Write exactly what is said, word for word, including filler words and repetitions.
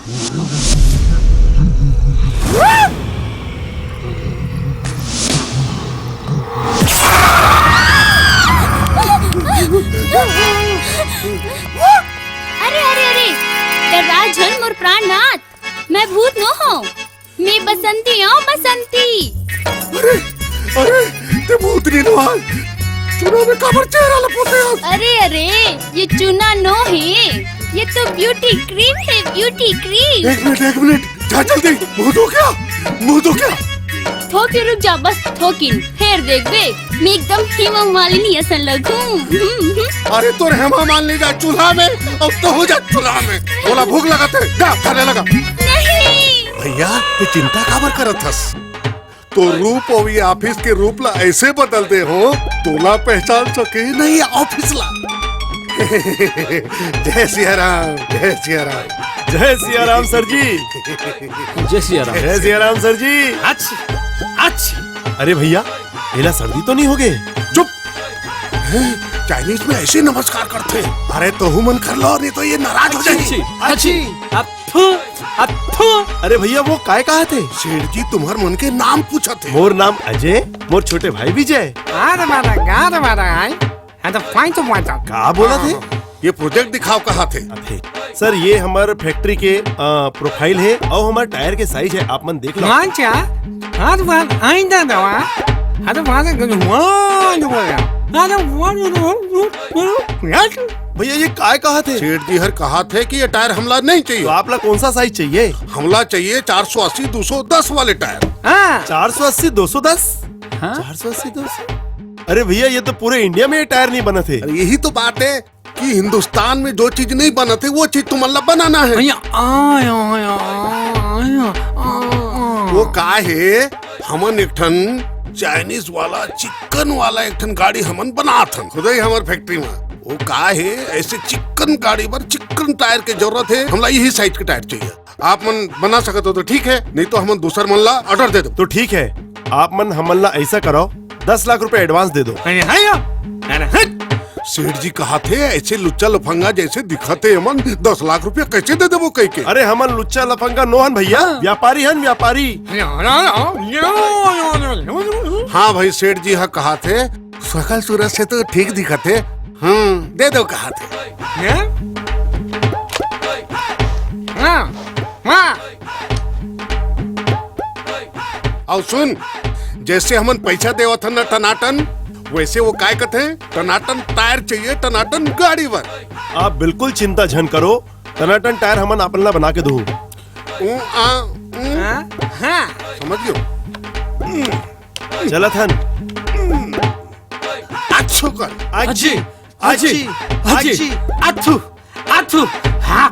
अरे, अरे, अरे, डरा झन मोर प्राणनाथ, मैं भूत नो हूँ, मैं बसंती हूँ, बसंती। अरे, अरे, ते भूतनी नो आय। चूना में काबर चेहरा ल पोते हस? अरे, अरे, ये चूना नो है, ये तो beauty cream है, beauty cream। एक मिनट, एक मिनट, जा जल्दी, मुंह धो क्या? मुंह धो क्या? थोकिन रुक जा, बस थोकिन, फेर देखबे, मैं एकदम हेमा मालिनी असन लगूं। अरे तोर हेमा मालिनी जा चूल्हा में, अउ तहूं जा चूल्हा में। मोला भूख लगत हे, जा खाने लगा। नहीं। भैया, तैं चिंता काबर करत हस? तोर रूप अउ ये office के रूप ला ऐसे बदल दे हंव, तोला पहचान सके नहीं office ला। जय सिया राम, जय सिया राम। जय सिया राम सर जी। जय सिया राम। जय सिया राम सर जी। अच्छ, अच्छ। अरे भैया, एला सर्दी तो नहीं हो गए? चुप। हैं? Chinese में ऐसे नमस्कार करथे। अरे तहूं मन कर लो, नहीं तो ये नाराज हो जाही। अच्छी, अच्छी। अथु, अथु। अरे भैया, वो काय कहाथे? सेठ जी तुम्हर मन के नाम पूछथे। मोर नाम अजय, मोर छोटे भाई विजय। अरे मारा, गार मारा आय। हाँ, तो फाइन तो माता। का बोलथे? ये project दिखाव कहाथे। अथे। सर, ये हमर factory के, अ, profile हे अउ हमर tyre के size हे, आप मन देख लो। अच्छा, हर बार आइंदा दवा, हर बार गजवान हो गया। अरे, भैया, ये काय कहाथे? सेठ जी हर कहाथे कि ये tyre हमला नहीं चाहिए। तो आप ला कौन सा size चाहिए? हमला चाहिए चार सौ अस्सी दो सौ दस वाले tyre। हाँ। चार सौ अस्सी दो सौ दस? हाँ? चार सौ अस्सी दो सौ? अरे भैया, ये तो पूरे India में ये tyre नहीं बनथे। अरे यही तो बात है कि हिंदुस्तान में जो चीज नहीं बनथे, वो चीज तुमन ला बनाना है। भैया, आय, आय, आय, आय, आय, आय। वो का हे, हमन एक ठन Chinese वाला, चिकन वाला एक ठन गाड़ी हमन बनात हन, खुदे ही हमर factory में। वो का हे, ऐसे चिकन गाड़ी बर चिकन tyre के जरूरत हे, हमला यही size के tyre चाहिए। आप मन बना सकत हो तो ठीक है, नहीं तो हमन दूसर मन ला order दे दो। तो ठीक है, आप मन हमन ला ऐसा कराओ, दस लाख रुपए advance दे दो। अरे हाँ या, अरे हट। सेठ जी कहाथे, ऐसे लुच्चा लफंगा जैसे दिखथे, हमन दस लाख रुपया कैसे दे देबो कह के? अरे हमन लुच्चा लफंगा नो हन भैया, हाँ। व्यापारी हन, व्यापारी। अरे हाँ, हाँ, हाँ। हाँ भाई, सेठ जी हा कहाथे, सकल सूरत से तो ठीक दिखथे। हम्म, दे दो कहाथे। हैं? हाँ, हाँ। अउ सुन, जैसे हमन पैसा देवत हन ना टनाटन, वैसे वो काय कथे, टनाटन tyre चाहिए, टनाटन गाड़ी बर। आप बिल्कुल चिंता झन करो, टनाटन tyre हमन आपन ला बना के दू। ऊ, आ, ऊ। हाँ, हाँ। समझ गयो? चलत हन। अच्छो कर। अच्छी, अच्छी, अच्छी, अच्छी। अथु, अथु। हाँ।